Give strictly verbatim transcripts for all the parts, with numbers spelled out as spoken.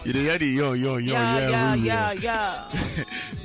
You dey hear the yo, yo, yo, yeah, yeah, yeah, yeah, yeah.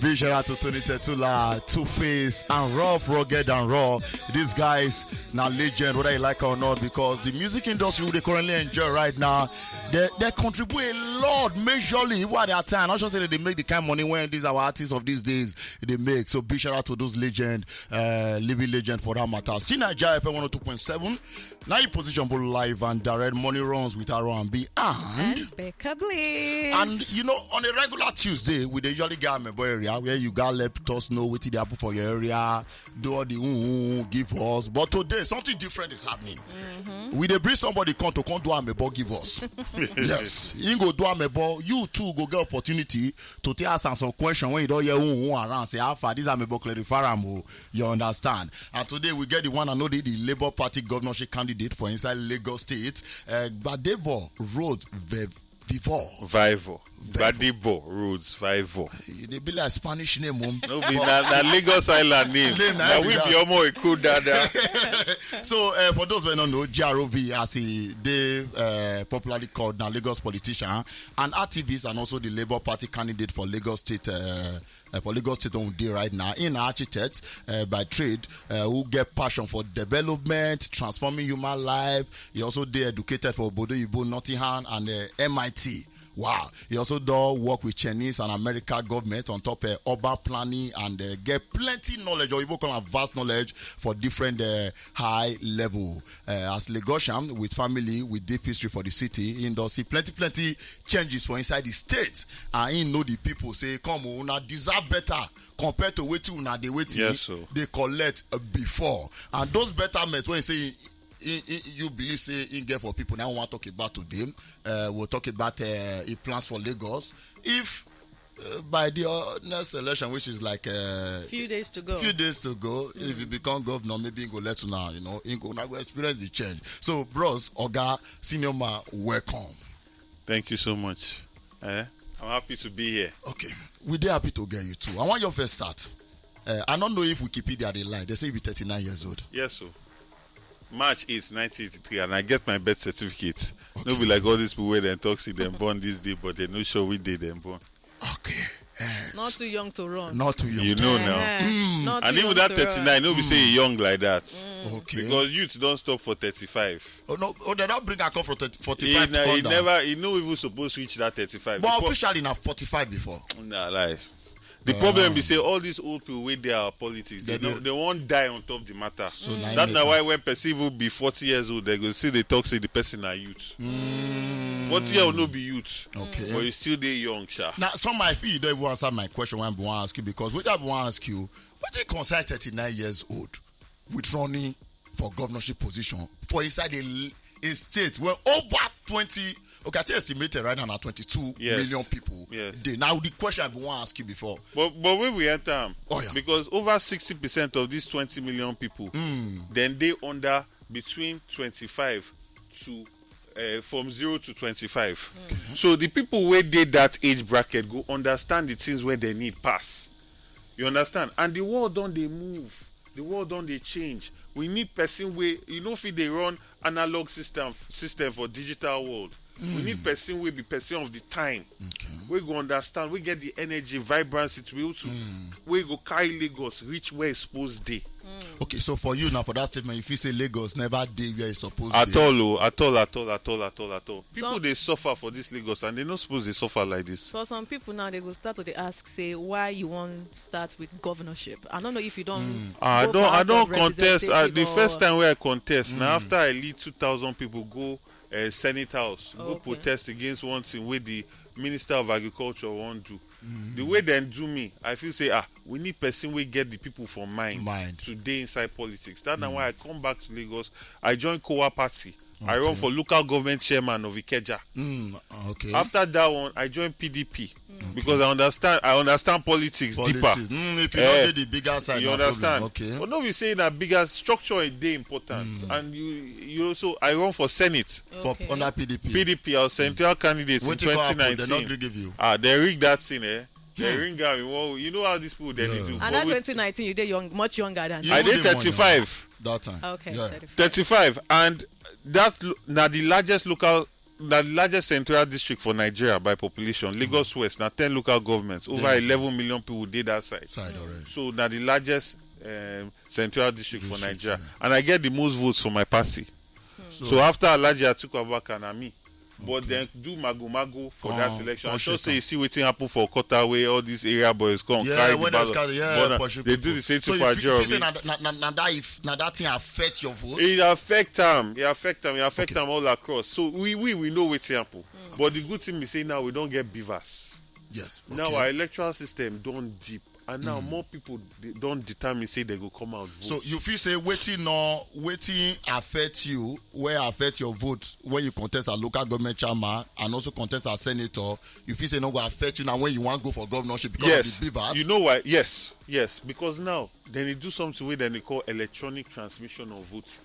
Big shout out to Tony Tetula, Two Face, and Rough, Rugged and Raw. These guys, now legend, whether you like or not, because the music industry they currently enjoy right now, they, they contribute a lot, majorly, what they are time. I'm sure say they make the kind of money when these our artists of these days they make. So big shout out to those legend, uh, living legend for that matter. Still Naija F M one oh two point seven. Now you position both live and direct money runs with R and B and, and Becca Blaze. And you know, on a regular Tuesday, we dey usually get Amebo area where you gotta let us know wetin dey happen for your area, do all the mm, mm, mm, give us. But today, something different is happening. Mm-hmm. We dey bring somebody come to come do Amebo give us. Yes, he go do Amebo. You too go get opportunity to tell us some question when you don't hear mm, mm, around. Say, how far this Amebo clarify am o. You understand? And today we get the one and only the Labour Party governorship candidate for inside Lagos State, uh, Gbadebo Road Ve- Vivor. Vivo. Gbadebo Roads Vivo. E dey be like Spanish name, um. No be na, na Lagos Island name. Name na Na be we that. Be Omo Eko Dada. So, uh, for those who don't know, G R O V, as he dey uh, popularly called, now Lagos politician and activist, and also the Labour Party candidate for Lagos State. Uh, uh, for Lagos State on day right now, in architect uh, by trade, uh, who get passion for development, transforming human life. He also dey educated for Obodo Ibo, Nottingham, and uh, M I T. Wow. He also do work with Chinese and America government on top of uh, urban planning and uh, get plenty knowledge, or you call am vast knowledge for different uh, high level. Uh, as Lagosian with family with deep history for the city, he does see plenty, plenty changes for inside the state. And he know the people say, come on, una deserve better compared to wetin una dey wait Yes, sir. They collect uh, before. And those betterment when he say he, he, you believe say he get for people now we want talk about today. Uh, we'll talk about uh, he plans for Lagos. If uh, by the uh, next election, which is like a Few days to go. Few days to go, if you become governor, maybe you go let you now, you know, you go now go experience the change. So, bros, Oga, senior man, welcome. Thank you so much. Eh? I'm happy to be here. Okay, we dey happy to get you too. I want your first start. Uh, I don't know if Wikipedia dey lie. They say you be thirty-nine years old. Yes, sir. March eighth, nineteen eighty-three, and I get my birth certificate. Okay. No be like all these people where they talk see them born this day, but they no sure which day them born. Okay. Eh, Not too young to run. Not too young. You know now. Eh, Mm. not too And even young that to run. thirty-nine, no be say e young like that. Okay. Because youth don't stop for thirty-five. Oh no! Oh, they don't bring a call for thirty, forty-five He, to na- come he down. never, he no even supposed to reach that thirty-five. But The po- officially, na forty-five before. Nah, lie. The problem be say all these old people wey dey our politics, They they, no, dey they won't die on top the matter. So na That im na make why am. When person even be forty years old, they go see the talk say the person na youth. Forty year old no be youth, Okay. but you still dey young, sha. Now, some I feel you don't even answer my question when I want to ask you, because what I want to ask you, what do you consider thirty-nine years old with running for governorship position for inside a, a state where over twenty, okay, I think estimated right now na twenty-two Yes. million people Yes. dey. Now the question I want to ask you before. But but when we enter am, Oh, yeah. because over sixty percent of these twenty million people, then they under between twenty-five to uh, from zero to twenty-five. So the people wey dey that age bracket go understand the things wey they need pass. You understand? And the world don dey move. The world don dey change. We need person wey, you know, fit dey run analog system system for digital world. We need person wey be person of the time. Okay. Wey go understand, wey get the energy, vibrancy to be able to, wey go carry Lagos reach where e suppose dey. Okay, so for you now, for that statement, if you say Lagos never dey where e suppose At dey. all, oh, at all, at all, at all, at all, at all. People Some dey suffer for this Lagos, and they no suppose dey suffer like this. For some people now, they go start to dey ask, say, why you wan start with governorship? I don't know if you don I go don't, for I House don't of contest. I, Representative the first or time where I contest, now after I lead two thousand people go uh, Senate House, go Okay. protest against one thing wey the Minister of Agriculture wan do. The way dem do me, I feel say, ah, we need person wey get the people for mind Mind. to dey inside politics. That's na why I come back to Lagos. I join COWA party. I run Okay. for local government chairman of Ikeja. Mm, okay. After that one, I join P D P because I understand. I understand politics, Politics. deeper. Mm, if you Eh, don't dey the bigger side, you no problem. understand? Okay. But no be say na bigger structure e dey important, and you you also I run for Senate. For Okay. under P D P. P D P, I was senatorial candidate in Wetin come happen? They twenty nineteen. not gree give you. Ah, they rig that thing, eh? They ring am. You, know, you know how these people they Yeah. do. And But that we- twenty nineteen, you dey young, much younger than You I even did dey more thirty-five. young that time. Okay, Yeah. thirty-five. thirty-five, and that lo- na the largest local na the largest senatorial district for Nigeria by population. Lagos West, na ten local governments, over Yes. eleven million people dey that side. Side already. So na the largest um, senatorial district for District, Nigeria, and I get the most votes for my party. So, after Alhaji Atiku Abubakar, na me. But then do mago mago for that Come- election. come I sure shake say am. You see wetin happen for Okotawe, all these area boys come Yeah, carry when the there's ballot. kind of, yeah, But, uh, pushing they people. do the same So thing you for feel, you feel say Ajerobi. na, na, na, na that if na that thing affect your vote? It affect am. It affect am. It affect Okay. am all across. So we we we know wetin happen. But the good thing be say now we don get beavers. Yes. Now Okay. Our electoral system don deep, and now more people dey- don determine say they go come out vote. So you feel say wetin no wetin affect you, where affect your vote when you contest as local government chairman and also contest as senator, you feel say no go affect you now when you wan go for governorship because Yes, of the beavers? You know why? Yes, yes, because now then they do something wey dem dey call electronic transmission of vote.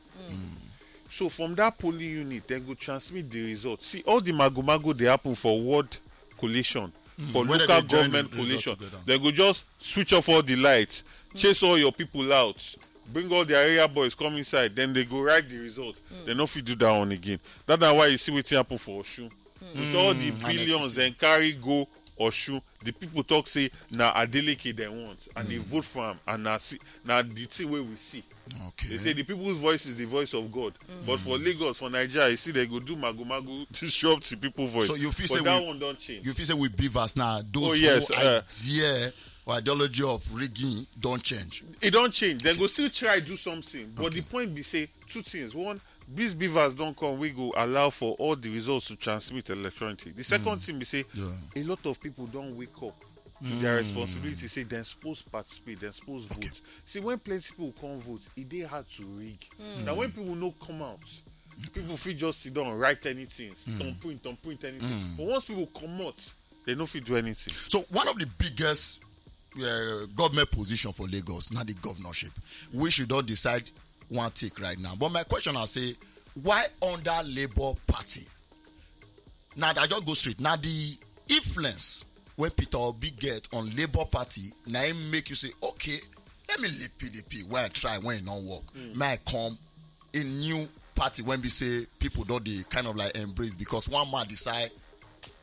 So from that polling unit, dem go transmit the result. See, all the mago mago dey happen for ward collation, for When local dem dey join government the result collation. Together. Dem go just switch off all the lights, chase all your people out, bring all their area boys come inside, then they go write the result. They no fit do that one again. That's why you see wetin happen for Osun. With all the Mm, and billions dem carry go Osun, the people talk say na Adeleke dem want, and they vote for am, and na see na the thing wey we see. Okay. They say the people's voice is the voice of God. But for Lagos, for Nigeria, you see they go do mago mago disrupt the people voice. So you feel But say that we- one don change. You feel say with beavers now, those Oh, yes, whole uh, idea or ideology of rigging don't change. It don't change. They go still try do something. But the point be say two things. One, these beavers don't come. We go allow for all the results to transmit electronically. The second thing be say Yeah. a lot of people don't wake up to their responsibility. Say dem suppose participate, dem suppose vote. See, when plenty people come vote, it dey hard to rig. Now when people no come out, people fit just sit down, write anything, thumbprint, thumbprint anything. But once people come out, they no fit do anything. So one of the biggest uh, government position for Lagos, not the governorship, which you don't decide one take right now. But my question I say, why under Labour Party? Now I just go straight. Now the influence when Peter Obi get on Labour Party, now it make you say, okay, let me leave P D P where I try when it don't work. May I come a new party when we say people don't they kind of like embrace because one man decide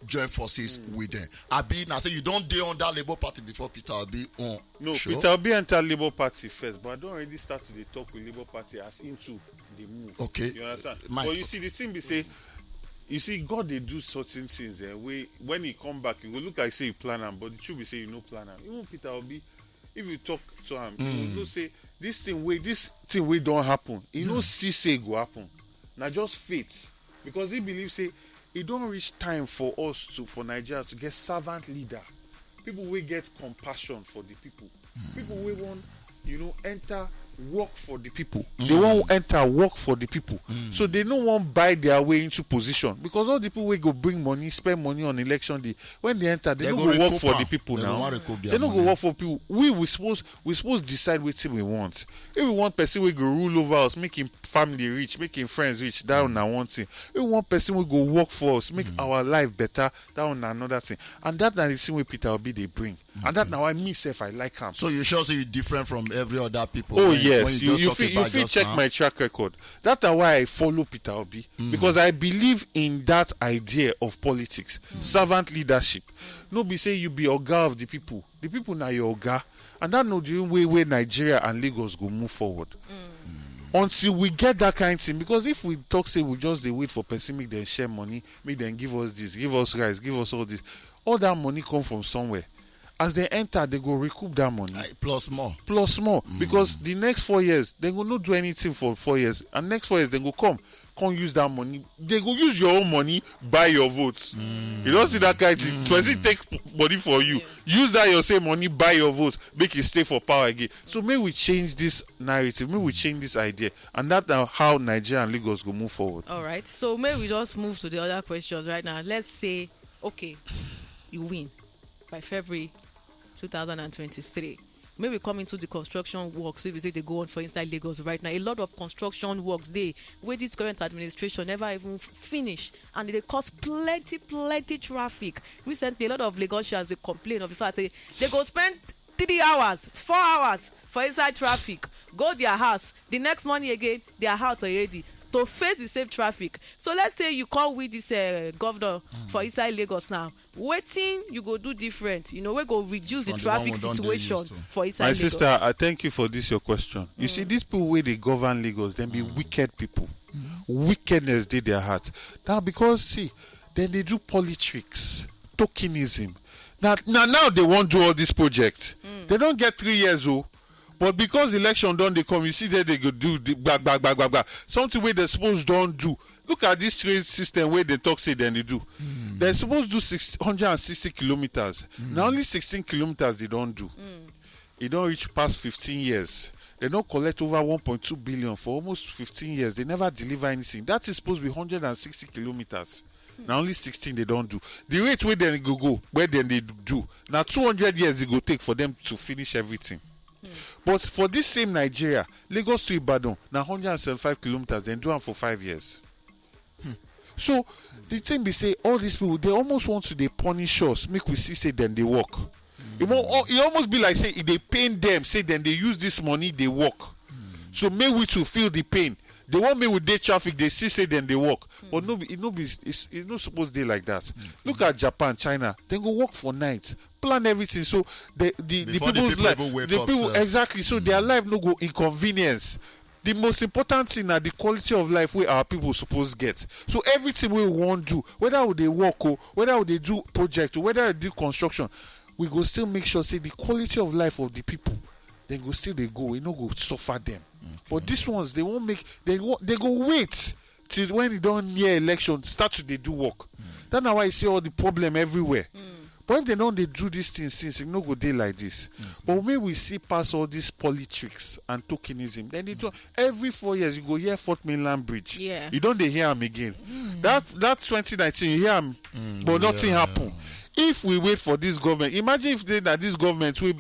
join forces with them. Abi, now say you don't dey under Labour Party before Peter Obi. Oh, No, sure. Peter Obi enter Labour Party first, but I don already start to dey talk with Labour Party as into the move. Okay. You understand? My- But you see, the thing be say, you see, God dey do certain things. Eh, wey when he come back, you go look like say you plan am, but the truth be say you no plan am. Even Peter Obi, if you talk to am, he go say this thing wey this thing wey don happen, he no see say e go happen. Na just faith, because he believe say e don reach time for us to for Nigeria to get servant leader, people wey get compassion for the people, people wey wan you know enter work for the people. They wan enter work for the people, so they no wan buy their way into position, because all the people wey go bring money, spend money on election day, when they enter, they, They no go go work recoup for am. The people They go now. wan recoup their They no go money. Work for people. We we suppose we suppose decide wetin we want. If we want person wey go rule over us, make him family rich, make him friends rich, that na one thing. If we want person wey go work for us, make our life better, that one na another thing. And that na the thing wey Peter Obi dey bring. And that na why me sef I like am. So you sure say you different from every other people? Oh when- yes, when you, just you talk fit you about fit just check now. My track record. That's why I follow Peter Obi, because I believe in that idea of politics, servant leadership. No be say you be oga of the people. The people na your oga, and that no the way wey Nigeria and Lagos go move forward. Until we get that kind thing, because if we talk say we just dey wait for person make dem share money, make dem give us this, give us rice, give us all this, all that money come from somewhere. As they enter, they go recoup that money. Aye, plus more. Plus more, because the next four years they go no do anything for four years, and next four years they go come, come use that money. They go use your own money, buy your votes. You don't see that kind thing. Person take p- money for you, use that your same money, buy your votes, make it stay for power again. So may we change this narrative, may we change this idea, and that's how Nigeria and Lagos go move forward. All right. So may we just move to the other questions right now. Let's say, okay, you win by February two thousand and twenty-three. May we come into the construction works wey be say they go on for inside Lagos right now. A lot of construction works dey wey this current administration never even f- finish, and they cause plenty plenty traffic. Recently, a lot of Lagosians dey complain of the fact say they go spend three hours, four hours for inside traffic, go their house. The next morning again, they are out already. to face the same traffic. So let's say you come with this uh, governor for inside Lagos now. Wetin you go do different, you know, wey go reduce the traffic situation for inside Lagos? My sister, I thank you for this your question. You see, these people wey dey govern Lagos, dem be wicked people. Wickedness dey their heart. Now, because, see, then they do politics, tokenism. Now, now, now they won't do all this project. They don't get three years, oh. But because election don dey come, you see that they go do the gba gba gba gba gba. Something wey they suppose don do. Look at this train system wey they talk say dem dey do. They suppose do six hundred and sixty kilometers. Na only sixteen kilometers they don do. E don reach past fifteen years. They don collect over one point two billion for almost fifteen years. They never deliver anything. That is supposed to be hundred and sixty kilometers. Na only sixteen they don do. The rate wey dem go go, where dem dey do, na two hundred years e go take for them to finish everything. But for this same Nigeria, Lagos to Ibadan, na hundred and seventy-five kilometers, dem do am for five years. So the thing be say all these people, they almost want to dey punish us, make we see say dem dey work. E mo- e almost be like say e dey pain them, say dem dey use this money dey work. So make we to feel the pain. They want me with day traffic, they see say dem dey work. But no be, e no be, it's, e no suppose dey like that. Look at Japan, China, dem go work for night, plan everything. So the, the, the Before the people's people life, even wake the up people, sef. Exactly. So their life no go inconvenience. The most important thing na the quality of life wey our people suppose get. So everything wey we wan do, whether we dey work o, whether we dey do project o, whether we do construction, we go still make sure say the quality of life of the people, dem go still dey go, e no go suffer them. But these ones, they won't make, they won't, they go wait till when e don near election, start to dey do work. That na why you see all the problem everywhere. But if they don dey do this thing since, e no go dey like this. But when we see pass all this politics and tokenism, then they do, every four years you go hear Fourth Mainland Bridge. Yeah. You don dey hear am again. That, that twenty nineteen, you hear am, but nothing happen. If we wait for this government, imagine if they, na this government wey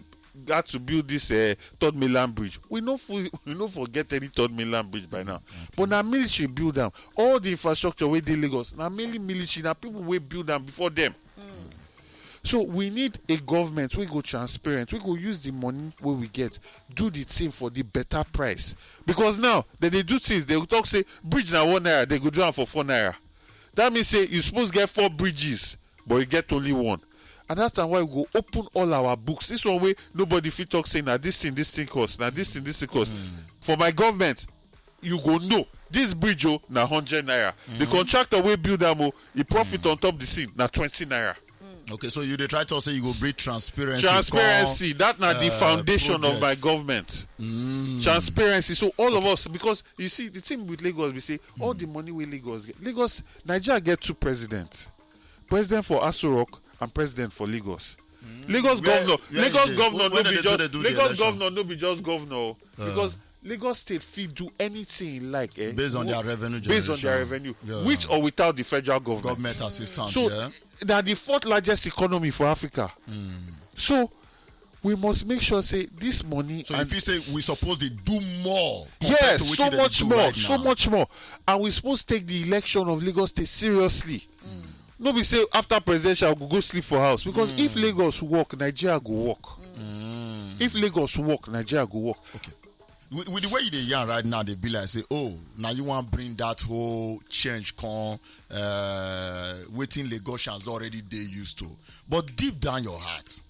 got to build this uh, Third Mainland Bridge. We no fu- we no forget any Third Mainland Bridge by now. But na military build am. All the infrastructure wey dey Lagos, na mainly military, na people wey build am before them. So we need a government wey go transparent, wey go use the money wey we get, do the thing for the better price. Because now, dem dey do things, they go talk say bridge na one naira, they go do am for four naira. That means say you suppose get four bridges, but you get only one. And that's why we go open all our books. This one wey nobody fit talk say na this thing, this thing cost, na this thing, this thing cost. For my government, you go know this bridge o, na hundred naira. The contractor wey build am o, e profit on top the thing na twenty naira. Okay, so you dey try to say you go bring transparency. Transparency, come, that na the uh, foundation of my projects. Government. Transparency. So all of us, because you see, the thing with Lagos, we say all the money wey Lagos get. Lagos, Nigeria get two presidents, president for Aso Rock and president for Lagos. Lagos Where- governor, where Lagos they- governor when no they be do- just they do the Lagos election? Governor no be just governor o, because Lagos State fit do anything e like, eh, Based on their revenue based on their generation. Revenue, Yeah. With or without the federal government. Government assistance, So yeah. That the fourth largest economy for Africa. So we must make sure say this money So and if you say we suppose dey do more compared Yes, to so wetin dem dey much do more, right so now. Much more, and we suppose take the election of Lagos State seriously. No be say after presidential we go go sleep for house, because if Lagos work, Nigeria go work. If Lagos work, Nigeria go work. Okay. With, with the way you dey yarn right now, they be like say, oh, now you want bring that whole change come, uh, wetin Lagosians already dey used to. But deep down your heart,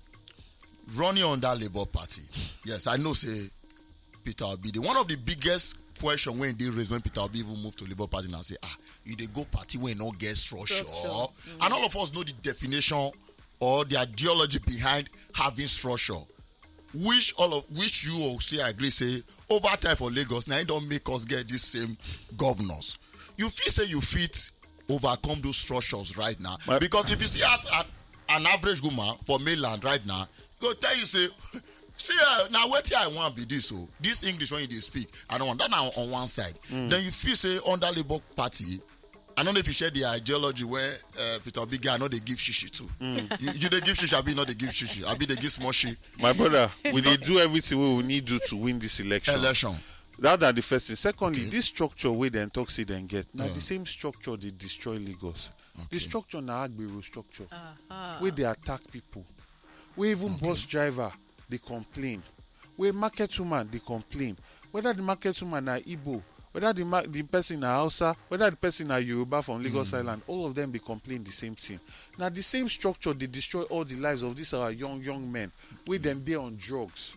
running under Labour Party, yes, I know say Peter Obi dey. One of the biggest question wey dey raised when Peter Obi even move to Labour Party na say, ah, you dey go party wey no get structure. Structure. And all of us know the definition or the ideology behind having structure. Which all of which you all say agree say over time for Lagos, na e don make us get these same governors. You feel say you fit overcome those structures right now? My Because if you see as an, an average woman for mainland right now, go tell you say, see, uh, now what I want be this. So this English when you dey speak, I don't want that now on one side. Then you feel say under Labour Party, I don't know if you share the ideology where uh, Peter Obi guy, I know they give shishi too. You, you they give shishi, I be not they give shishi, I be they give small shi. My brother, we dey do everything we need do to win this election. Election. That na the first thing. Secondly, Okay. This structure wey dem talk say dem get, na Yeah. The same structure dey destroy Lagos. The Okay. Structure na agbero structure. Wey dey attack people. Wey even Okay. Bus driver dey complain. Wey market woman dey complain. Whether the market woman na Igbo, whether the ma- the person na Hausa, whether the person na Yoruba from Lagos Island, all of them dey complain the same thing. Na the same structure dey destroy all the lives of these our young young men wey dem dey on drugs.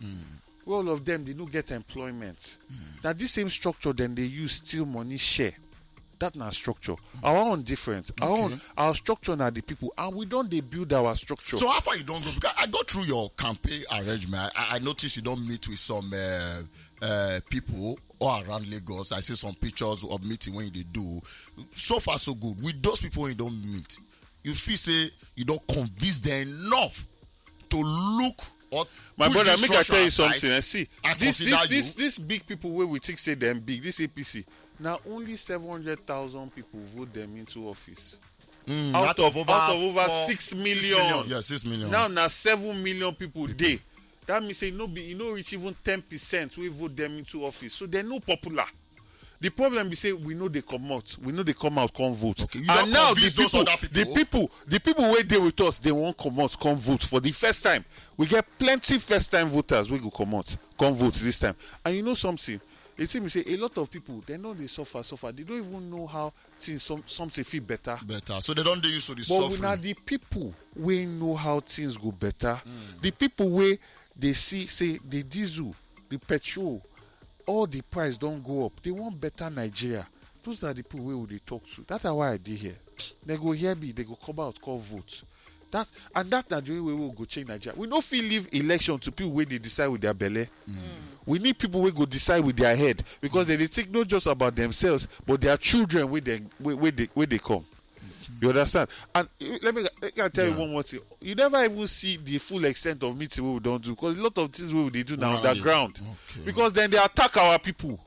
Wey all of them dey no get employment. Na this same structure dem dey use steal money share. That na structure. Our own different. Our own, our structure na the people, and we don dey build our structure. So how far you don go? Because I go through your campaign arrangement. I, I notice you don meet with some uh, uh, people all around Lagos. I see some pictures of meeting when you dey do. So far so good. With those people when you don meet, you feel say you don convince them enough to look or My push brother, this make I structure tell you aside something. I see and this consider this this you. This big people wey we think say dem big, this A P C, na only seven hundred thousand people vote dem into office. Mm, Out of- out of over four- six million. Yeah, six million. Now na seven million people dey. That mean say no be e no reach even ten percent wey vote dem into office, so dem no popular. The problem be say we no dey comot, we no dey come out come vote. Okay, you And don now the convince those people, other the people? people, the people wey dey with us, they wan comot come vote for the first time. We get plenty first time voters wey go comot come vote this time. And you know something, the thing be say a lot of people dem don dey suffer suffer, they don't even know how things some something fit better. Better. So they don dey used to the But we suffering. Na the people wey know how things go better, the people wey dey see say the diesel, the petrol, all the price don go up, they want better Nigeria. Those na the people wey we dey talk to. That's why I dey here. They go hear me, they go come out come vote. That and that na the only way we go change Nigeria. We no fit leave election to people wey dey decide with their belle. We need people wey go decide with their head, because they dey think not just about themselves but their children wey dem wey wey dey wey dey come. You understand? And eh, let me, let me tell you Yeah. One more thing. You never even see the full extent of meeting wey we don do, because a lot of things wey we dey do na Wow. Underground, Okay. because then they attack our people.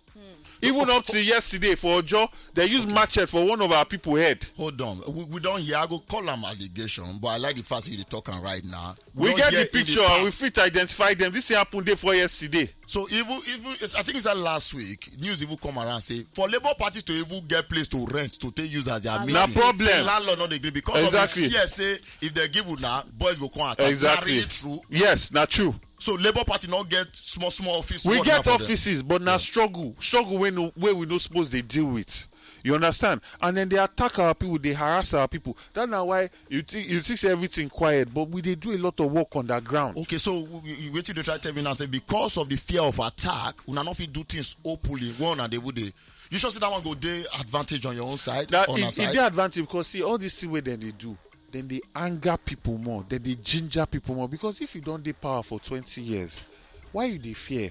Even up to yesterday for Ojo, they use machete for one of our people head. Hold on, we, we don hear. I go call am allegation, but I like the fact say you dey talk am right now. We don get hear the in picture and we past- fit identify them. This thing happen day for yesterday. So even even it's, I think it's that last week news even come around say for Labour Party to even get place to rent to take use as their meeting. Na problem. Say landlord no dey gree because Exactly. of the fear say if they give una, boys go come attack. Exactly. Na really true. Yes, na true. So Labour Party no get small small office. We What get happen there? Offices, but na struggle, struggle wey no wey we no suppose dey deal with. You understand? And then they attack our people, they harass our people. That na why you think you think say everything quiet, but we dey do a lot of work on the ground. Okay, so w- w- wetin you dey try tell me now say because of the fear of attack, una no fit do things openly. One and every day. You sure say that one go dey advantage on your own side? That on e our e side? Dey advantage because see all these things wey dem dey do, dem dey anger people more, dem dey ginger people more. Because if you don dey power for twenty years, why you dey fear?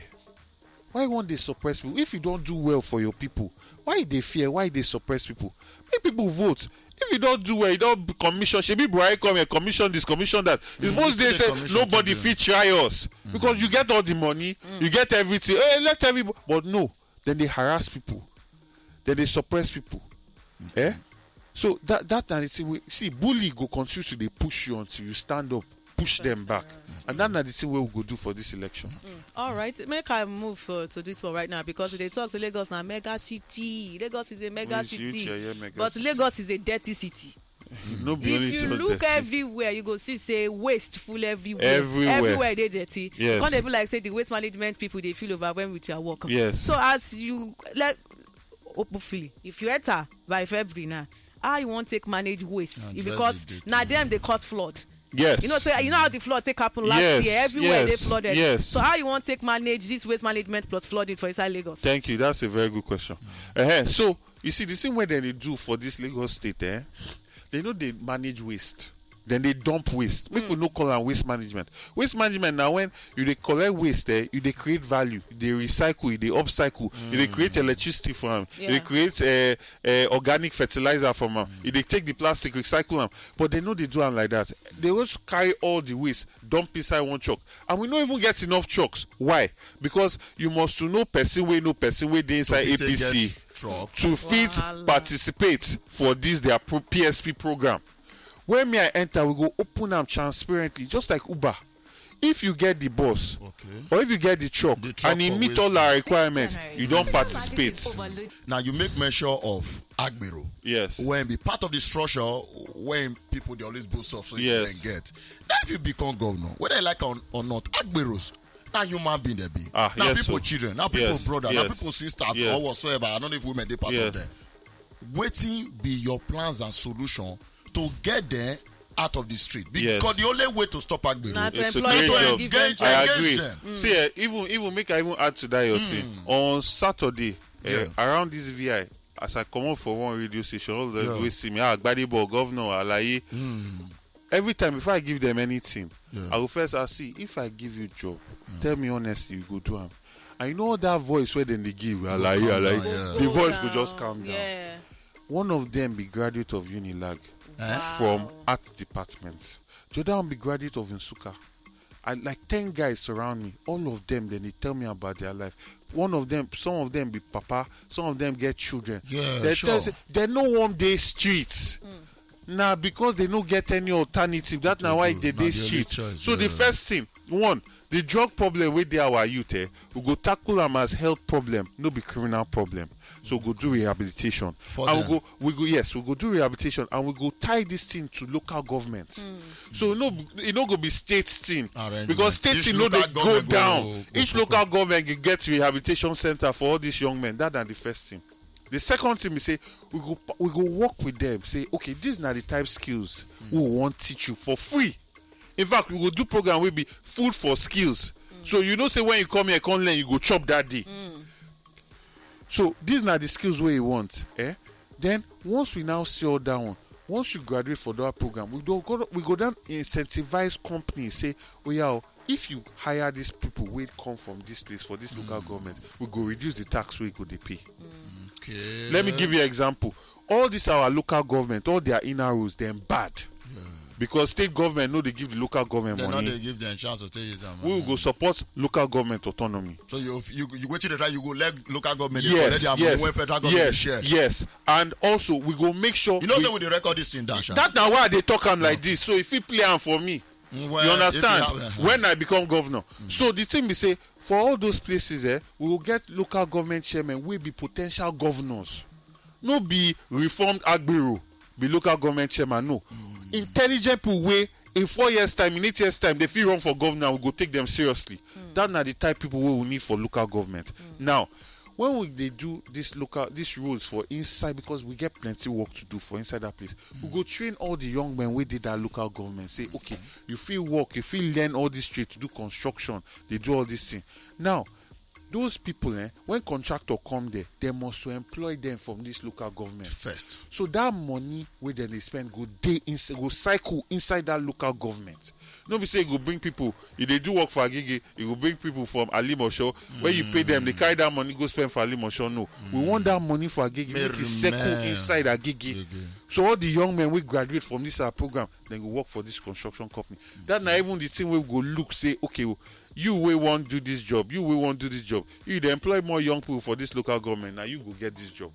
Why you wan dey suppress people? If you don do well for your people, why you dey fear? Why you dey suppress people? Make people vote. If you don do well, you don commission. Shebi Buhari come here, commission this, commission that. It's Mm, most you days still dey say commission nobody today. Fit try us because you get all the money, you get everything. Hey, let everybody. But no, then they harass people, then they suppress people. Eh? So that that na the thing we see. Bully go continue to dey push you until you stand up, push them back, and that na the thing wey we go do for this election. All right, make I move uh, to this one right now because they talk to Lagos na mega city. Lagos is a mega Which- which city, yeye mega but city? Lagos is a dirty city. No be only If you so look dirty. Everywhere, you go see say waste full everywhere. Everywhere. Everywhere dey dirty. Yes. Come dey be like say the waste management people dey feel overwhelmed with your work. Yes. So as you let open feeling, if you enter by February now, how you wan take manage waste? And If- dress because the dirty. Na them dey cause flood. Yes. You know say you know how the flood take happen last Yes, year. Everywhere yes, dey flooded. Yes. So how you wan take manage this waste management plus flooding for inside Lagos? Thank you. That's a very good question. Uh-huh. So you see, the thing wey dem dey do for this Lagos state, eh? They no dey manage waste. Then they dump waste. Make we no call am waste management. Waste management na when you dey collect waste, eh? You dey create value, you dey recycle, you dey upcycle, you dey create electricity from am, you Yeah. dey create uh, uh, organic fertilizer from am, you dey take the plastic, recycle am. But they no dey do am like that. They just carry all the waste, dump inside one truck, and we no even get enough trucks. Why? Because you must to know person wey know person wey dey inside Fit take A P C get truck. To fit Wahala. Participate for this their pro- P S P program. When me I enter, we go open am transparently, just like Uber. If you get the bus Okay. or if you get the truck, The truck and e for meet waste. All our requirements, you don participate. Now you make mention of Agbero. Yes. When be part of the structure when people dey always boast of, so Yes. Dem get. Now if you become governor, whether you like am or not, Agberos Na human being dem be. Ah, Na yes, people so. Children, na people Yes, brother, na yes. People sisters, Yes. Or whatsoever. I don't know if women dey part Yes. Of them. Wetin be your plans and solution to get them out of the street? Yes. Because the only way to stop agbero Na to It's a employ great them, job. give Get- them I jobs. agree. them. See, eh, even even make I even add to that your thing. On Saturday, eh, Yeah. around this V I, as I come up for one radio station, all the Yeah. way see me, ah, Gbadebo, governor, Alaye. Every time before I give them anything, Yeah. I will first ask, see, if I give you job, tell me honestly, you go do am. And you know that voice where then they give, Alaye, calm Alaye, down, yeah. the Go voice down. Go just calm down. Yeah. One of them be graduate of Unilag Eh? from art department. The other one be graduate of Nsuka. I like ten guys surround me. All of them, then they tell me about their life. One of them, some of them be papa, some of them get children. Yeah, they sure. tell say they no one day streets. Now because they no get any alternative, that now why do. They Na dey the only street. Choice, So the yeah. First thing, one, the drug problem wey dey our youth, eh, we go tackle am as health problem, no be criminal problem. So we go do rehabilitation. For and them. We go, we go, yes, we go do rehabilitation, and we go tie this thing to local government. So no, e no go be state thing. Arrangement. Because state Each thing no dey local go government go- down. go- Each local government go get rehabilitation center for all these young men. That na the first thing. The second thing be say we go we go work with them. Say, okay, these na the type skills we want teach you for free. In fact, we go do program wey be food for skills. So you know say when you come here, come learn, you go chop that day. So these na the skills wey you want. Eh? Then once we now see all that one, once you graduate for that program, we go go we go then incentivize companies say, oh yeah, oh, if you hire these people wey come from this place for this local government, we go reduce the tax wey go dey pay. Okay. Let me give you an example. All this our local government, all their inner rules, dem bad. Because state government no dey give the local government They no money. They give them chance to take use them. We will go support local government autonomy. So you you you wait till the time you go let local government Yes, collect their money yes, when federal government yes, share. Yes, and also we go make sure. You know We, say we dey record this thing dash. That na why I dey talk am like this. So if you play am for me, Well, you understand? If you have, When I become governor, so the thing be say for all those places, eh, we will get local government chairman wey be potential governors, no be reformed agbero be local government chairman. No, intelligent people wey in four years time, in eight years time, they fit run for governor. We go take them seriously. That na the type people wey we need for local government. Now, when we dey do this local these roles for inside, because we get plenty work to do for inside that place, we go train all the young men wey dey that local government. Say, okay, you fit work, you fit learn all this trade to do construction, they do all this thing. Now, those people, eh, when contractor come there, they must to employ them from this local government. First. So that money wey dem dey spend go dey inside, go cycle inside that local government. No be say you go bring people, you dey do work for Agege, you go bring people from Alimosho. When you pay them, they carry that money go spend for Alimosho. No, we want that money for Agege, make it circle Remain. Inside Agege. So all the young men wey graduate from this our program, then go work for this construction company. That na even the thing wey we go look say, okay, oh, you wey wan do this job, you wey wan do this job, you dey employ more young people for this local government. Now you go get this job.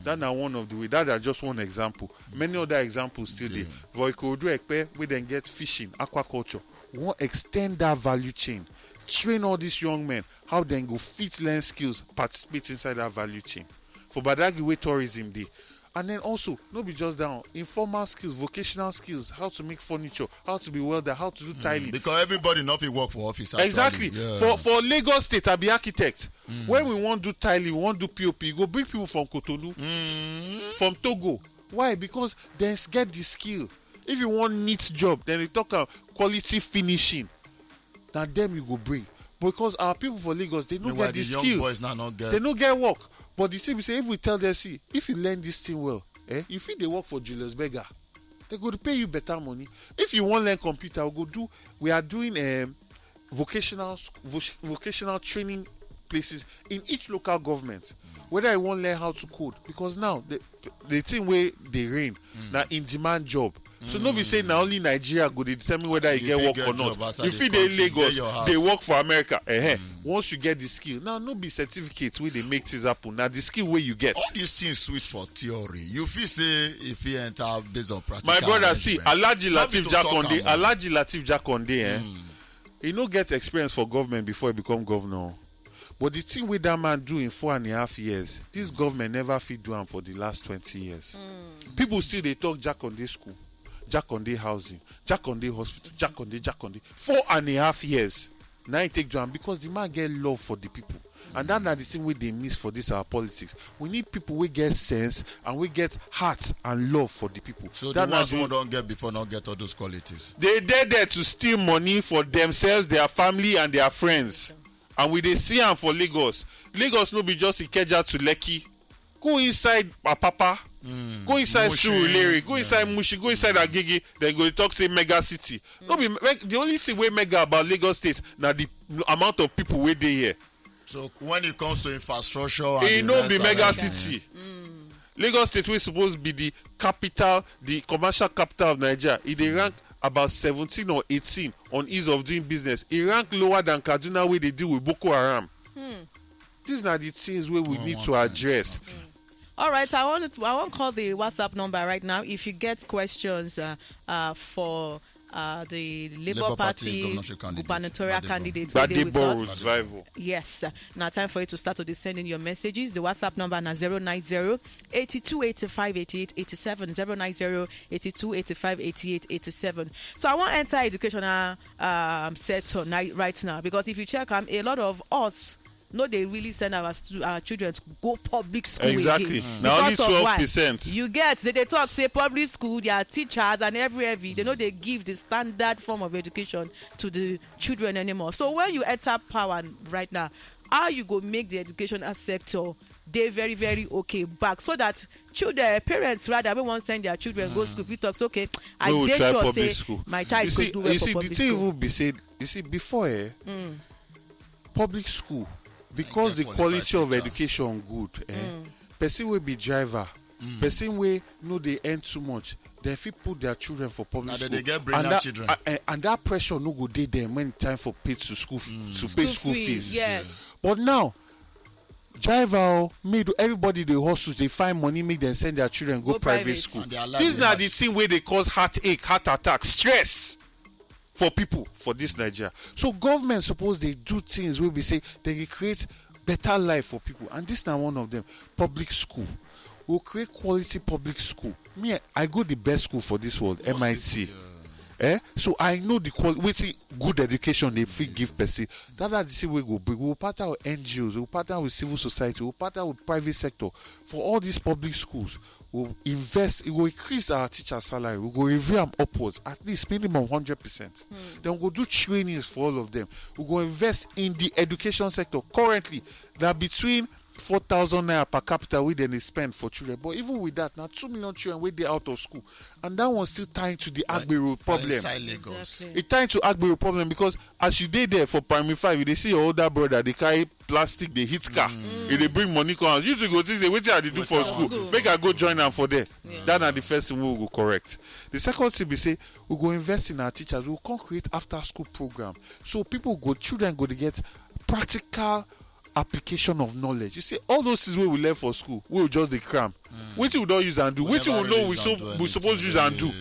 That na one of the way. That na just one example. Many other examples still dey. For Ikorodu Ekpe, wey dem get fishing, aquaculture. We wan extend that value chain, train all these young men how dem go fit learn skills, participate inside that value chain. For Badagry wey tourism dey, and then also no be just that one, informal skills, vocational skills, how to make furniture, how to be welder, how to do tiling. Because everybody no fit work for office. Actually. Exactly. Yeah. For for Lagos State, I be architect. When we wan do tiling, we wan do P O P, you go bring people from Cotonou, from Togo. Why? Because dem get the skill. If you want neat job, then they talk am quality finishing. Na them you go bring. Because our people for Lagos, they no Meanwhile, get the the young skill. Boys now not get. They no get work. But the thing we say, if we tell them, see, if you learn this thing well, eh, you fit dey work for Julius Berger. They go to pay you better money. If you wan learn computer, we go do. We are doing um, vocational sc- voc- vocational training places in each local government. Whether you wan learn how to code, because now the the thing wey dey reign na in demand job. So no be say na only Nigeria go dey determine whether you, You get fit work get or not. Job outside You the fit dey country, dey Lagos, your house. Dey work for America. Eh, once you get the skill, now no be certificate wey dey make things happen. Na the skill wey you get. All these things sweet for theory. You feel say if you enter based on practical. My brother, see, Arrangement. Alhaji No be Lateef to talk Jakande, am o. Alhaji Lateef Jakande, eh? He no get experience for government before he become governor. But the thing wey that man do in four and a half years, this government never fit do am for the last twenty years. People still dey talk Jakande school, Jakande housing, Jakande hospital, Jakande, Jakande. Four and a half years. Na im take do am, because the man get love for the people. And that na the thing wey dey miss for this our politics. We need people wey get sense and wey get heart and love for the people. So the ones wey don get before no get all those qualities. They dey there to steal money for themselves, their family and their friends. And we dey see am for Lagos. Lagos no be just Ikeja to Lekki. Go inside Apapa, go inside Surulere, go inside Mushin, go inside Agege, dem go dey talk say mega city. No be the only thing wey mega about Lagos State na the amount of people wey dey here. So when it comes to infrastructure and e the no rest be and mega everything, city. Lagos State wey suppose be the capital, the commercial capital of Nigeria, e dey rank about seventeen or eighteen on ease of doing business. E rank lower than Kaduna wey dey deal with Boko Haram. These na the things wey we need to address. All right, I want to, I want to call the WhatsApp number right now. If you get questions uh, uh, for uh, the Labour Party gubernatorial candidate, Gbadebo Revival. Yes, now time for you to start to send in your messages. The WhatsApp number na zero nine zero eighty two eighty five eighty eight eighty seven, zero nine zero eighty two eighty five eighty eight eighty seven. So I want to enter educational um, sector right now, because if you check, um, a lot of us no dey really send our stu our children to go public school. Exactly. Again. Na only twelve percent. You get, they dey talk say public school, their teachers and every every they no dey give the standard form of education to the children anymore. So when you enter power right now, how you go make the educational sector dey very very okay back, so that children, parents rather, wey wan send their children go school fit talk say, okay, I dey sure say my child go do well for public school. You see, the thing even be say, you see, before eh, public school, because the quality of education good, eh, person wey be driver, person wey no dey earn too much, dem fit put their children for public school. Na dem dey get brilliant children. And that pressure no go dey dem when time for pay to school to pay school fees. Yes. But now, driver o, maid o, everybody dey hustle, dey find money make dem send their children go private school. These na the thing wey dey cause heartache, heart attack, stress for people for this Nigeria. So government suppose dey do things wey be say dem dey create better life for people, and this na one of them. Public school. We go create quality public school. Me, I go the best school for this world, M I T. Eh? So I know the qual wetin good education dey fit give person. That na the thing wey go bring. We go partner with N G Os, we go partner with civil society, we go partner with private sector for all these public schools. We go invest, e go increase our teacher salary, we go review am upwards, at least minimum hundred percent. Then we go do trainings for all of them. We go invest in the education sector. Currently, na between four thousand naira per capita wey dem dey spend for children, but even with that, na two million children wey dey out of school, and that one still tie into the Agbero problem. Inside Lagos. Exactly. It tie into Agbero problem because as you dey there for primary five, you dey see your older brother dey carry plastic, dey hit car, e dey bring money come house. You too go think say, wetin I dey do for school? Make I go join am for there. That na the first thing wey we go correct. The second thing be say we go invest in our teachers. We go come create after school program, so people go, children go dey get practical application of knowledge. You see, all those things wey we learn for school, we go just dey cram. Wetin we don use am do? Wetin we know we so we suppose use am do?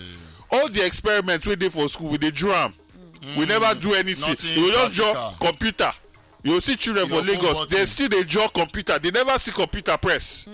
All the experiments wey dey for school, we dey draw am. We never do anything. We go just draw computer. You go see children for Lagos, dem still dey draw computer. Dem never see computer press.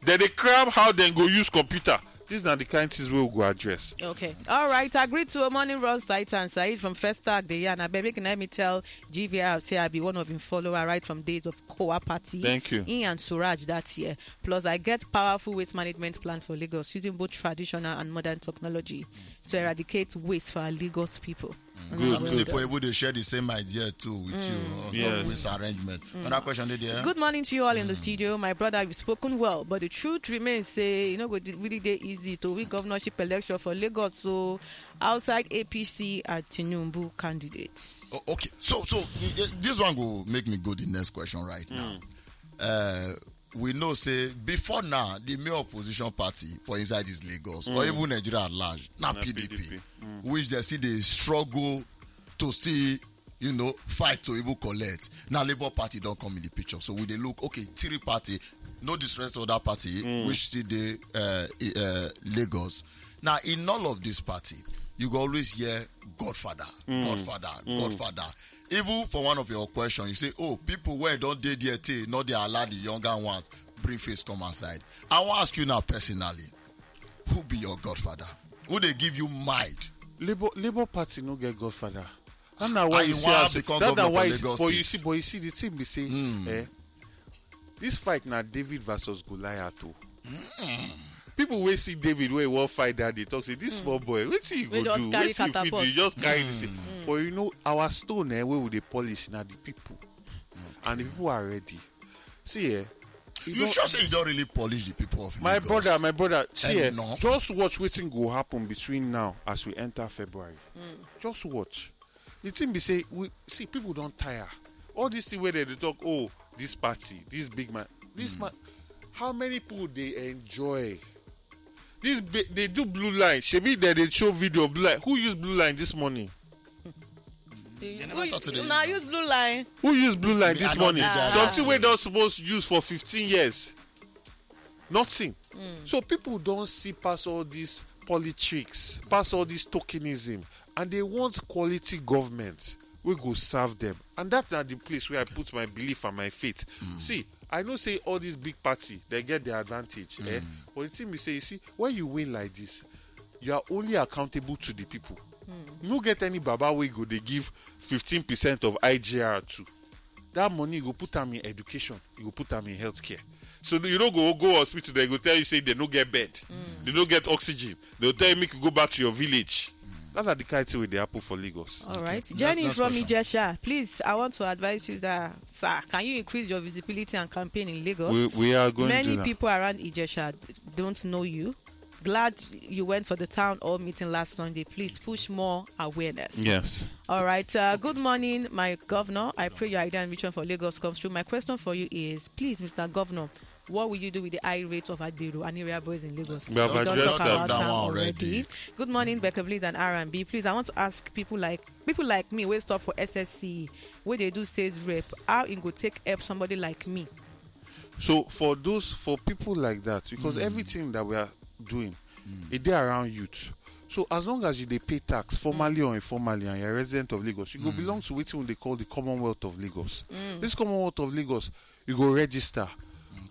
Dem dey cram how dem go use computer. These na the kind things wey we go address. Okay. All right. Agree to a morning runs tight and Saeed from First Tag dey yarn. Abeg, make una help me tell G V R say I be one of him follower right from days of Kowa party. Thank you. He and Suraj that year. Plus, I get powerful waste management plan for Lagos using both traditional and modern technology to eradicate waste for our Lagos people. Good, good. People even dey share the same idea too with you. Yes. Waste arrangement. Another question dey there. Good morning to you all in the studio. My brother, you've spoken well, but the truth remains say e no go really dey easy to win governorship election for Lagos. So outside A P C and Tinubu candidates. Oh, okay. So, so uh, this one go make me go the next question right now. Uh, we know say before now the main opposition party for inside this Lagos or even Nigeria at large na P D P, which they see dey struggle to still, you know, fight to even collect. Now Labour Party don come in the picture, so we dey look, okay, three party, no disrespect to other party which still dey uh, uh, Lagos. Now in all of this party, you go always hear Godfather, Godfather, Godfather. Even for one of your questions, you say, oh, people wey don dey there tey no dey allow the younger ones bring face come outside. I wan ask you now personally, who be your godfather? Who dey give you mind? Labour Labour Party no get godfather. That na why And you you see wan as become that na governor why for you Lagos but you State. see but you see the thing be say Mm. eh, this fight na David versus Goliath o. People wey see David wey wan fight that day talk say this small boy wetin he Wey go just do, carry wetin he fit do, catapult. He just carry this thing. But you know our stone eh, wey we dey polish na the people, and the people are ready. See eh, you You don- sure say you don really polish the people of my Lagos? Brother, my brother, see eh, Enough. Just watch wetin go happen between now as we enter February. Just watch. The thing be say we see people don tire. All this thing wey dem dey talk, oh, this party, this big man, this man, how many people dey enjoy? This be, they do blue line. Shebi dem dey show video of blue line. Who use blue line this morning? They- never who- thought today. Una use blue line. Who use blue line Me, this I don't morning? need that. Something wey don suppose use for fifteen years. Nothing. So people don see pass all this politics, pass all this tokenism, and they want quality government wey go serve them. And that na the place where I put my belief and my faith. See, I know say all these big party they get their advantage. Eh? But the thing be say, you see, when you win like this, you are only accountable to the people. You no get any baba wey go dey give fifteen percent of I G R to. That money you go put am in education, you go put am in healthcare. So you no go go hospital, they go tell you say they no get bed, they no get oxygen. They go tell you make you go back to your village. That na the kind thing wey dey happen for Lagos. All right. Next- Jenny next from question. Ijesha, please, I want to advise you that, sir, can you increase your visibility and campaign in Lagos? We, we are going to Many do that. People around Ijesha don't know you. Glad you went for the town hall meeting last Sunday. Please push more awareness. Yes. All right. Uh, good morning, my governor. I pray your idea and mission for Lagos comes true. My question for you is, please, Mister Governor, what will you do with the high rate of Agbero and area boys in Lagos? We have We don't addressed talk that. About That am one already. Already. Good morning, Becker Bleed and R and B. Please, I want to ask people like people like me wey stop for S S C, wey dey do sales rep, how e go take help somebody like me? So for those for people like that, because everything that we are doing, it dey around youth. So as long as you dey pay tax formally or informally and you're a resident of Lagos, you go belong to wetin we dey call the Commonwealth of Lagos. This Commonwealth of Lagos, you go register.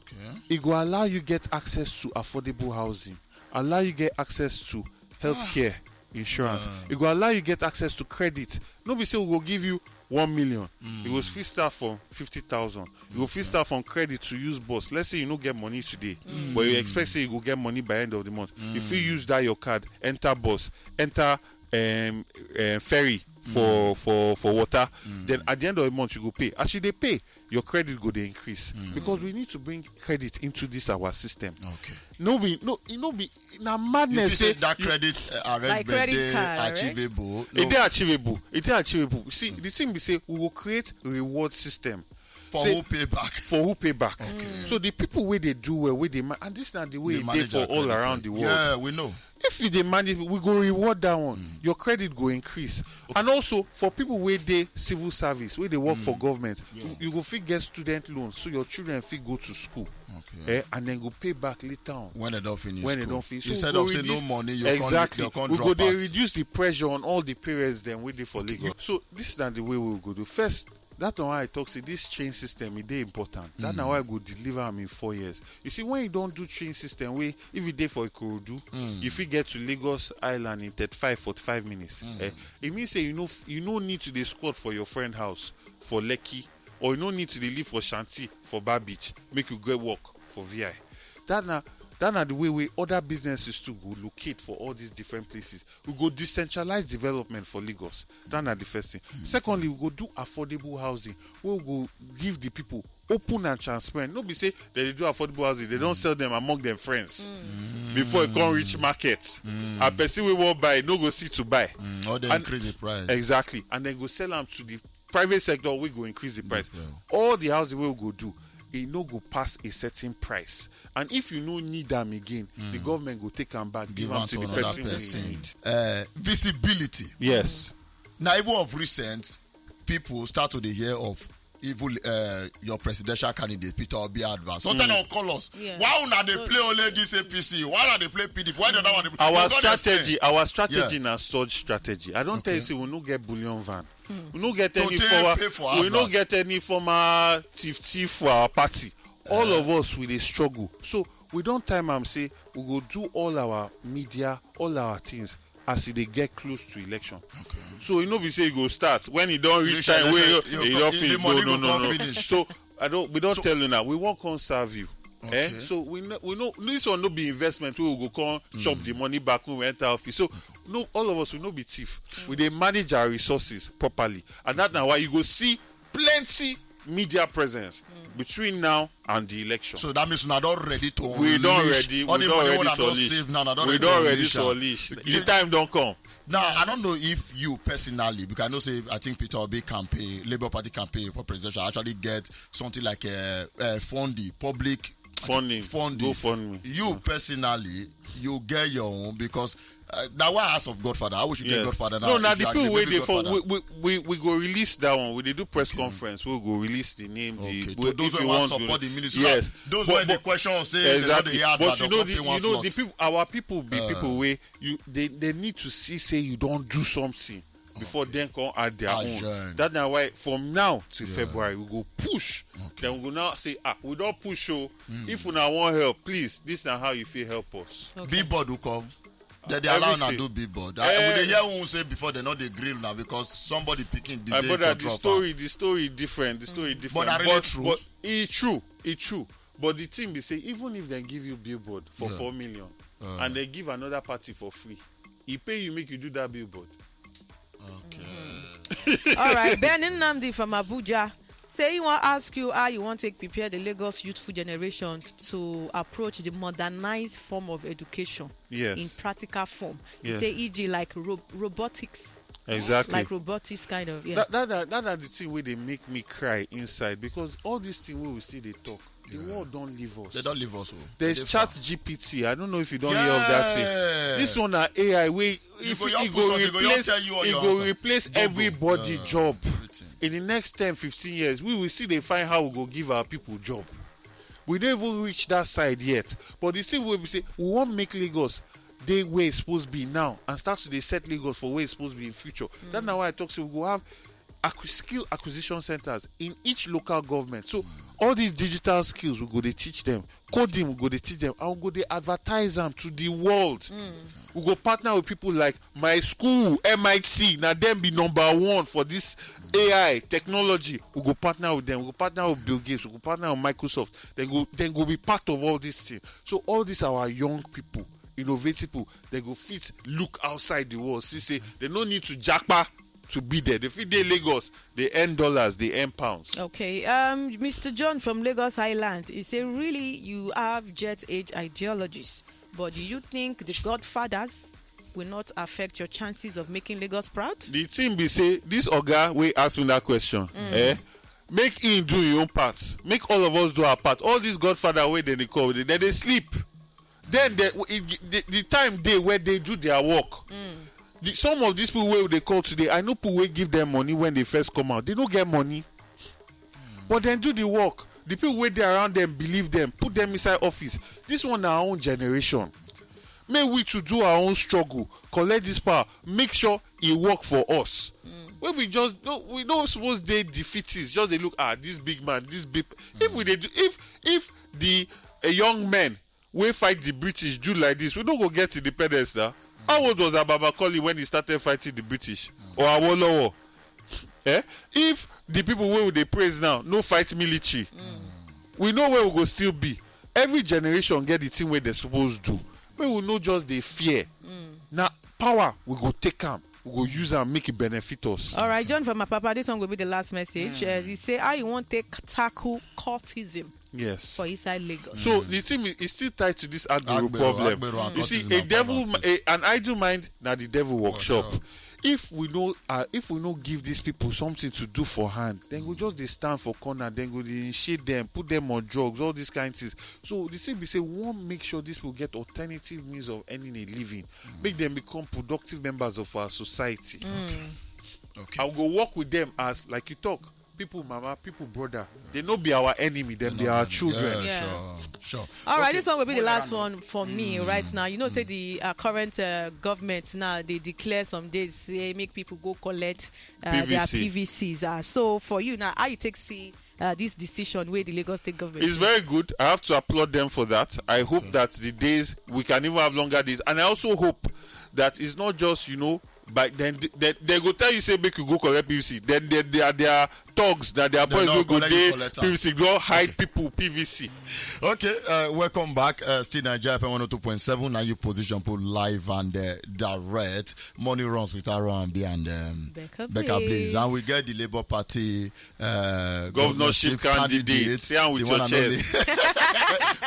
Okay. E go allow you get access to affordable housing, allow you get access to healthcare insurance. E go allow you get access to credit. No be say we go give you one million. You go fit start from fifty thousand. You go fit start from credit to use bus. Let's say you no get money today, but you expect say you go get money by end of the month. You fit use that your card, enter bus, enter um, uh, ferry for for for water. Then at the end of the month you go pay. As you dey pay, your credit go dey increase because we need to bring credit into this our system. Okay. No be no e no be na You madness see say say that you- credit uh, arrangement credit dey card, right? achievable. e dey achievable, e dey achievable. See, the thing be say we go create reward system For say- who pay back? For who pay back. So the people wey dey do well, wey dey ma- and this na the way They e dey manage for our all credit around well. The world. Yeah, we know. If you dey manage, we go reward that one. Your credit go increase. And also for people wey dey civil service, wey dey work for government, you, you go fit get student loans so your children fit go to school. Eh, and then go pay back later on. When they don't finish When school. They don't finish Instead we go of say reduce- no money, you exactly. Can't, you can't We drop go dey out. Reduce the pressure on all the parents then wey dey for Lagos. So this na the way we go do first. That one I talk say this train system e dey important. That na why I go deliver am in four years. You see, when you don do train system wey if you dey for Ikorodu, you fit get to Lagos Island in thirty-five, forty-five minutes. Eh, e mean say you no f- you no need to dey squat for your friend house for Lekki, or you no need to dey live for Shanty for Bar Beach make you get work for V I. That na that na the way wey other businesses too go locate for all these different places. We go decentralize development for Lagos. That na the first thing. Secondly, we go do affordable housing wey we go give the people open and transparent. No be say they dey do affordable housing, they don sell them among them friends before e come reach market. And person wey wan buy no go see to buy. Mm, or they And- increase the price. Exactly, and then go sell am to the private sector wey go increase the price. All the housing wey we go do, e no go pass a certain price, and if you no need am again, the government go take am back, give Give am am to to the another person wey person. need. Uh, visibility. Yes. Now, even of recent, people start to dey hear of even uh, your presidential candidate Peter Obi advance. Sometimes they'll call us. Yeah. Why una dey So- play only this A P C? Why una dey play P D P? Why the other one? Dey... Our Because they strategy, our strategy Yeah. Na surge strategy. I don tell you Okay. Say we no get bullion van. We no get To any take former, pay for we no advert. Get any former thief thief for our party. All of us we dey struggle. So we don time am say we go do all our media, all our things as e dey get close to election. So e no be say e go start when e don reach time wey e don finish. No, no, no, no. So I don't we don't tell you now, we won't come serve you. Eh? So we know, we know this one no be investment wey we go come chop the money back when we enter office. So no, all of us, we no be thief. We dey manage our resources properly, and that na why you go see plenty media presence between now and the election. So that means una don ready to we don unleash ready all we the don money ready una to don unleash save now, una don we ready to don ready unleash to am. Unleash the time don come. Now, I don't know if you personally, because I know say, I think Peter Obi campaign, Labour Party campaign for presidential actually get something like a, a funding, public I think funding, funding. GoFundMe. You personally, you get your own because uh, that why I ask of Godfather. I wish you get Godfather now. No, now if the you agree, people wey maybe dey for Godfather. We, we, we, we go release that one. We dey do press conference. We go release the name. Okay, the, to we, those if wey you wan want to support the ministry. Yes. Those But- wey dey but- question say they no dey Exactly. hear But advert, you know, come the, pay one you know, slot. The people, our people be Uh. people wey you they, they need to see say you don do something before dem come add their own. Agent. That na why from now till February we go push. Then we go now say, ah, we don push o. If una wan help, please, this na how you fit help us. Okay. Billboard will come. Then they allow una Everything. Do billboard. I, we dey Eh. Hear who say before they no dey grill now because somebody picking be My dey brother, the control. Story, the story different. The story different. But na really true? But it's true. It's true. But the thing be say, even if they give you billboard for Yeah. four million Uh. And they give another party for free, e pay you make you do that billboard. Okay. All right, Ben Nnamdi from Abuja say he wan ask you how you wan take prepare the Lagos youthful generation to approach the modernized form of education Yes. In practical form. He Yes. Say, e g, like ro- robotics, Exactly. Like robotics, kind of, yeah. That, that, that, that are the thing where they make me cry inside because all these things we will see they talk. The world don't leave us. They don't leave us. Oh. There's They dey far. Chat G P T. I don't know if you don't hear of that thing. Yeah. This one na A I wey You if go, you it put go something, go, you replace tell you all it your go answer. Replace Go, go. Everybody Yeah, job everything. In the next ten, fifteen years. We will see they find how we go give our people job. We don't even reach that side yet. But the thing we be say we won't make Lagos dey where it's supposed to be now and start to dey set Lagos for where it's supposed to be in future. That's now why I talk say we go have acqui- skill acquisition centers in each local government. So all these digital skills we go dey teach them, coding we go dey teach them, and we go dey advertise them to the world. We go partner with people like my school, M I T. Now them be number one for this A I technology. We go partner with them. We go partner with Bill Gates. We go partner with Microsoft. Then go then go be part of all this thing. So all these our young people, innovative people, they go fit look outside the world. See say they no need to japa to be there. They fit dey Lagos. They earn dollars. They earn pounds. Okay. Um, Mister John from Lagos Island, he say, really, you have jet age ideologies, but do you think the godfathers will not affect your chances of making Lagos proud? The thing be say this oga wey ask me that question, eh, make him do him own part. Make all of us do our part. All these godfather wey dem dey call, they, they dey sleep. Then the, the, the time dey where they do their work. The, some of these people wey they call today, I know people wey give them money when they first come out. They no get money. But then do the work. The people wey dey around them believe them, put them inside office. This one na our own generation. May we to do our own struggle, collect this power, make sure e work for us. Wey we just no, we no suppose dey defeatist. Just dey look ah this big man, this big. If we dey do, if if the a young man wey fight the British do like this, we no go get independence now. How old was Ababa Colley when he started fighting the British? Or Awolowo? Eh? If the people wey we dey praise now no fight military, we know where we go still be. Every generation get the thing wey they suppose do. Make we no just dey fear. Na power we go take am, we go use am make e benefit us. All right, John from Apapa, this one will be the last message. Uh, he say, how you want take tackle cultism Yes. for inside Lagos? So the thing is, is still tied to this agbero Agbero, problem. Agbero and You see, cultism a and devil, finances. A, an idle mind, na the devil workshop. Workshop. If we know, uh, if we no give these people something to do for hand, then go just they stand for corner, then go they shade them, put them on drugs, all these kind of things. So the thing be say, we want make sure these people get alternative means of earning a living, make them become productive members of our society. Okay. I will go work with them as, like you talk, people mama, people brother. They no be our enemy, them be our children. Yeah, Yeah. sure, sure. All right, Okay. this one will be the Hold last on. One for me right now. You know, say the uh, current uh, government now they declare some days say make people go collect uh, their P V C. P V Cs. Uh, so for you now, how you take see uh, this decision where the Lagos State government? It's very good. I have to applaud them for that. I hope that the days we can even have longer days, and I also hope That is not just, you know, by then they, they, they go tell you say make you go collect P V C. Then they, they are their thugs, that their boys will go there. P V C go hide people P V C. Okay, uh, welcome back. Uh, still Nigeria F M one oh two point seven. Now you position put live and uh, direct. Money runs with Aaron B and um, Becca Blaze. And we get the Labour Party uh, governorship candidate. Say am with your chest.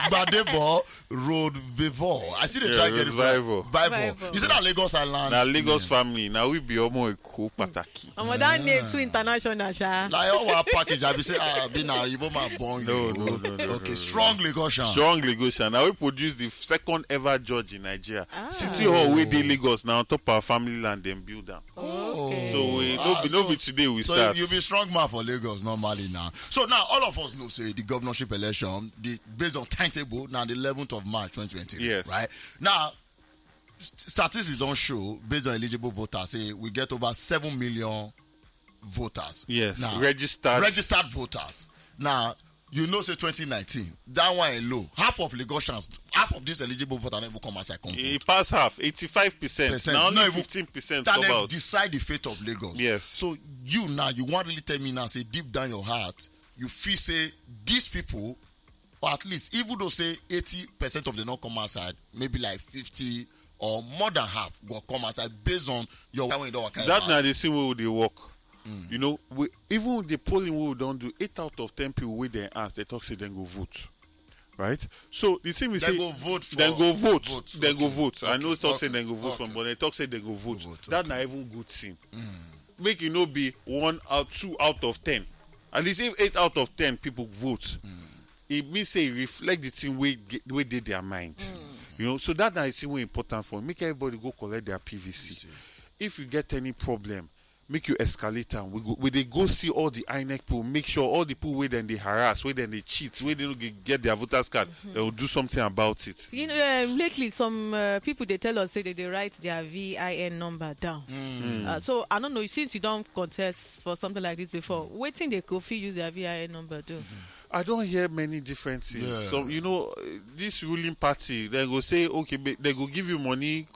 Badebo Road Vivor. I see the try get it. Vivor. Vivor. You see that Lagos Island? Now Lagos family. Now we be Omo Eko Pataki. Omo, that name too international, sha. Like all our package, I be say, ah, be now, Igbo man born you. No, no, no, no. Okay, strong Lagosian. Strong Lagosian. Now we produce the second ever judge in Nigeria. Ah. City Hall wey dey Lagos now on top our family land dem build am. Oh. Okay. So we no be no be today we start. So you be strong man for Lagos normally now. So now all of us know say the governorship election, the based on timetable, now the eleventh of March twenty twenty. Yes. Right now, statistics don't show based on eligible voters say we get over seven million voters. Yes. Now, registered voters. Now, you know say twenty nineteen, that one alone, half of Lagosians, half of these eligible voters never come as I come. E pass half, eighty-five percent. Now only fifteen percent come out. Decide the fate of Lagos. Yes. So you now, you want really tell me now say deep down your heart, you feel say these people, or at least even though say eighty percent of them not come outside, maybe like fifty or more than half go come outside based on your way. That now they see where they work. You know, we, even the polling we don't do, eight out of ten people wey dem ask, they talk say dem go vote, right? So the thing we say dem go vote, dem go vote. I know talk say dem go vote from, but they talk say dem go vote. That na even good thing. Make e no be one out, two out of ten. At least if eight out of ten people vote, e mean say e reflect the thing wey dey their mind. You know, so that na the thing wey important for make everybody go collect their P V C. If you get any problem, make you escalate am. We go, we dey go see all the INEC people, make sure all the people wey dem dey harass, wey dem dey cheat, wey dem no get their voters card, dem go do something about it. You know, um, lately some uh, people dey tell us say they dey write their V I N number down. Uh, so I don't know, since you don't contest for something like this before, wetin they go fit use their V I N number do? I don't hear many differences. Yeah. So you know, uh, this ruling party, they go say, okay, they go give you money,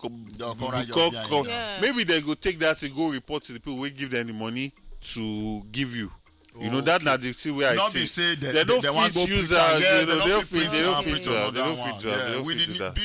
maybe they go take that to go report to the people wey give them the money to give you. You know, that na the thing wey I say. They don't fit use as, they don't fit, they don't fit do that. They don't fit do that.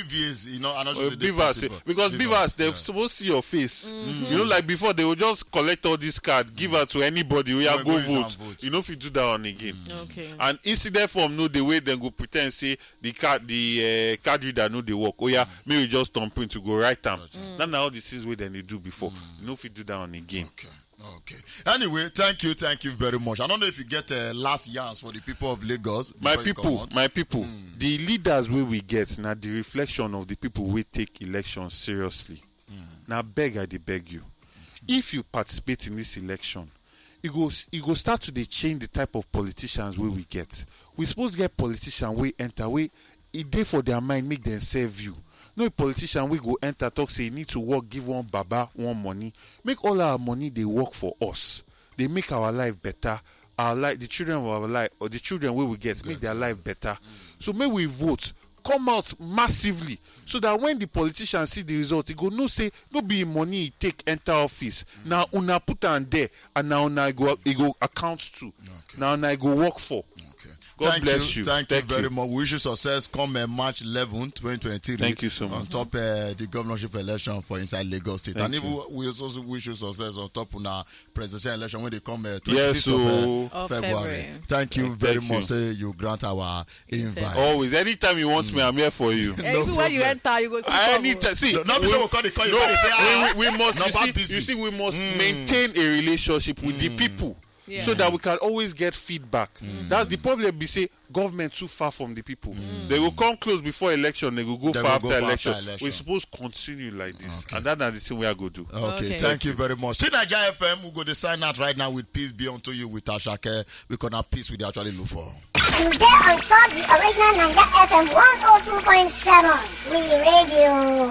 Because Bivas, they suppose see your face. You know, like before, they will just collect all this card, give her to anybody. We are go vote. You know, if you do that one again. Okay. And incident form no dey wey dem go pretend say the card, the uh, card reader no dey work. Oh yeah, make we just turn print to go write am. That na all the things wey dem dey do before. You no fit do that one again. Okay. Okay. Anyway, thank you, thank you very much. I don't know if you get a uh, last yarns for the people of Lagos. My people, my people, the leaders wey we get na the reflection of the people wey take election seriously. Na beg I dey beg you. If you participate in this election, e go e go start to dey change the type of politicians wey we get. We suppose get politician wey enter, wey e dey for their mind make dem serve you. No be politician wey go enter talk say e need to work give one baba one money. Make all our money dey work for us, dey make our life better. Our life, the children of our life, or the children wey we get, make their life better. So make we vote, come out massively, so that when the politician see the result, he go know say no be him money he take enter office. Na una put am there, and na una e go e go account to. Na una e go work for. God bless you. Thank you very much. We wish you success come uh, March eleven, twenty twenty-three. Thank you so much. On top uh, the governorship election for inside Lagos State. And even we also wish you success on top of our presidential election when they come uh, twenty-fifth of uh, February. Thank you very much. Say you grant our invite. Always, anytime you want me, I'm here for you. Everywhere you enter, you go see. Anytime. See, no, no, we, we, we must. You see, we must maintain a relationship with the people. Yeah. So that we can always get feedback. That's the problem. Be say government too far from the people. They will come close before election. They will go far after election. We suppose continue like this, and that na the thing we are go do. Okay, thank you very much. See Naija F M, we go to sign out right now with Peace Be Unto You with Ashake. We gonna peace we dey actually look for. You dey on top the original Naija F M one oh two point seven. We radio.